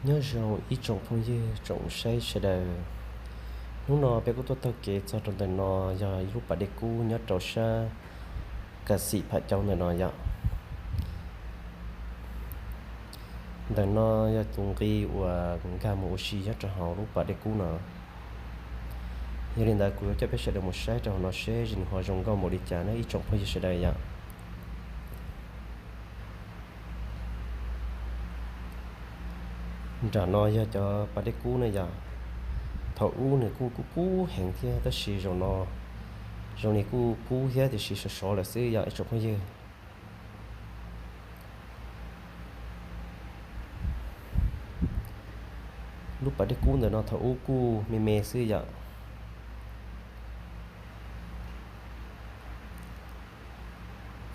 Nyob zoo ib tsoom phooj ywg tsoom saib sawv daws. Hnub no peb kuj tuaj taug kev txog rau ntawm no, yog ib lub pas dej kub nyob rau sab Kas Xim Pham Cau ntawm no yom. Ntawm no yog tus nqi uas nkag mus ua si nyob rau hauv lub pas dej kub no. Yog li ntawd kuv yuav coj peb sawv daws mus saib rau hauv no seb nws ho zoo nkauj npaum li cas na ib tsoom phooj ywg sawv daws yom. Nram no yog cov pas dej kub na yom. Thaum ub nws kuj kub kub heev thiab tab sis zaum no zoo li kuj kub thiab tiam sis sov sov lawm xwb yom ib tsoom phooj ywg. Lub pas dej kub ntawm no thaum ub kuj me me xwb yom.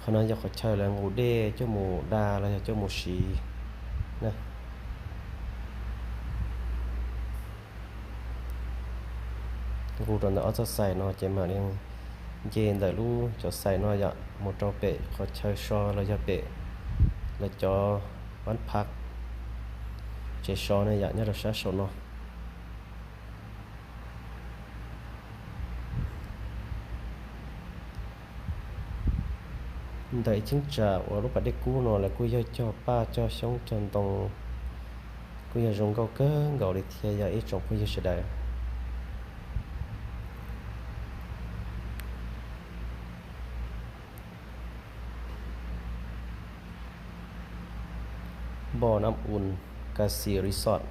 Qhov no yog qhov chaw lawv nqus dej coj mus da los yog coj mus siv na. Nqus rau ntawm ob txoj xais no ces mam li nce ntawm lub cov xais no yom mus rau pem qhov chaw so los yog pem lawv cov pab phaj tsev so na yom nyob rau sab saum no. Ntawm ib cheeb tsam uas lub pas dej kub no lawv kuj yog cog paj cog xyoob cog ntoo, kuj yog zoo nkauj kawg nkaus li thiab yog ib tsoom phooj ywg sawv daws. Npoj Nam Un Kas Xim Resort,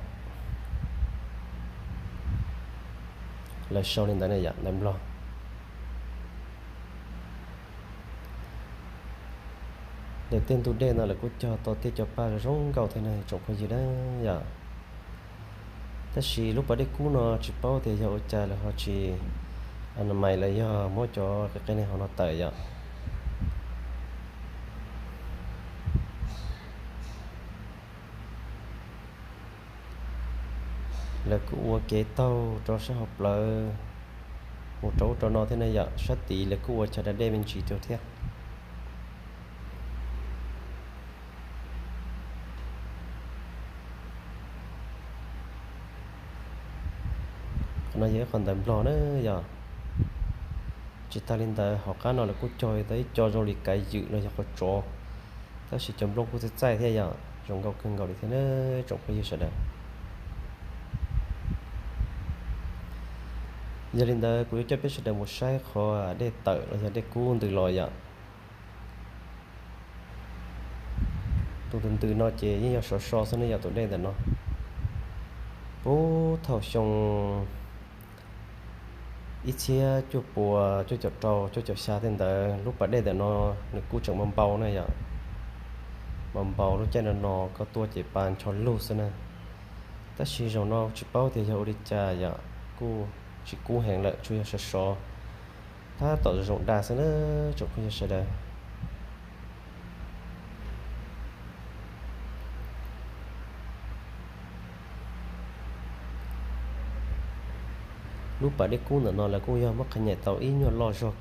lawv sau li ntawd na yom ntawv Nplog. Ntawm tej ntug dej no lawv kuj cog tau tej cov paj zoo nkauj thiab na tsoom phooj ywg na yom. Tab sis lub pas dej kub no tsis paub tias yog ua cas lawv ho tsis a na mais los yog muab cov qe qe ne hauv no tawm yom. Lawv kuj ua kev taug rau sab hauv plawv mus rau ub rau no thiab na yom, sab tid lawv kuj ua chaw da dej me ntsis rau thiab. Qhov no yog ib qhov ntawv Nplog na yom. Tsis tas li ntawd hauv qab no lawv kuj cog tau ib co zoo li kav ywm los yog qhov tsov, tab sis cov nplooj kuj txaij txaij thiab yom, zoo nkauj kawg nkaus li thiab na tsoom phooj ywg sawv daws. Yog li ntawd kuv yuav coj peb sawv daws mus saib qhov dej tawm los yog dej kub ntws los yom. Tus ntws ntws no ces yeej yog sov so xwb ne yom tus dej ntawm no. Puag thaum xyoo ib txhiab cuaj puas cuaj caum rau cuaj caum xya tej ntawd lub pas dej ntawm no nws kuj tseem npau npau na yom. Npau npau lub caij no no koj tuaj ces pa ncho lug xwb na. Tab sis zaum no tsis paub tias yog ua li cas yom, kuj tsis kub heev lawm tsuas yog sov sov tab tom zoo da xwb na tsoom phooj ywg sawv daws. Lub pas dej kub ntawm no lawv kuj yog muab qhia nyam tau ib nyuag loj zog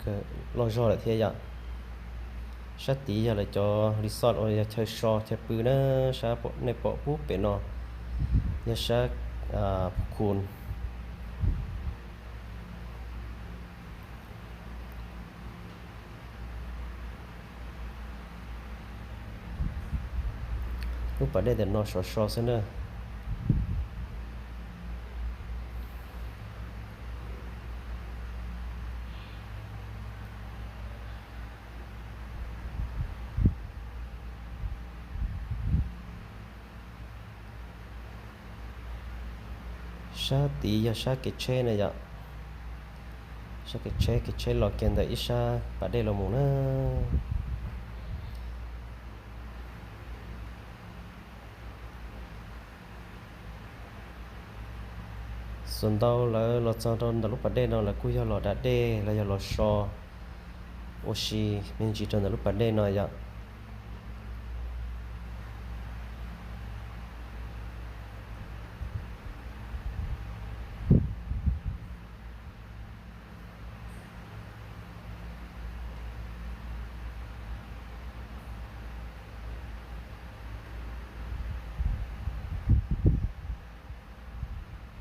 lawm thiab yom. Sab tid yog lawv cov resort uas yog chaw so chaw pw na, sab nej pom puag pem no yog sab Phu Khun. Lub pas dej ntawm no sov so xwb na. Sab tid yog sab kev tsheb na yom. Sab kev tsheb, kev tsheb los kiag ntawm ib sab pas dej los mus na. Xuas ntau lawv los txog rau ntawm lub pas dej no lawv kuj yog los da dej los yog los so ua si me ntsis rau ntawm lub pas dej no yom.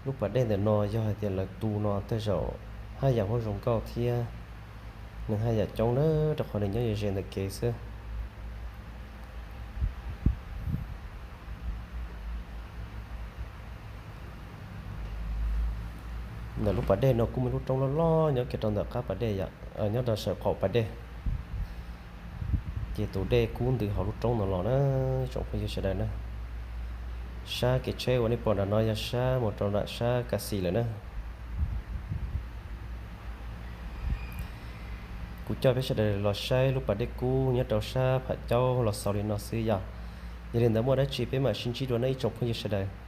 Lub pas dej ntawm no yog hais tias lawv tu no tej zaum haj yam muaj zoo nkauj thiab, nws haj yam coob na, rau qhov nws nyob ze ze ntawm kev xwb. Ntawm lub pas dej no kuj muaj lub roob loj loj nyob kiag rau ntawm qab pas dej, nyob rau saum qaum pas dej. Ces tus dej kub ntws hauv lub roob no los na, tsoom phooj ywg sawv daws na. Sab kev tsheb uas nej pom nram no yog sab mus rau nram sab Kas Xis lawm na. Kuv coj peb sawv daws los saib lub pas dej kub nyob rau sab Pham Caub los xaus li no xwb yog. Yog li ntawd muaj dab tsi peb mam sib ntsib dua na ib tsoom phooj ywg sawv daws.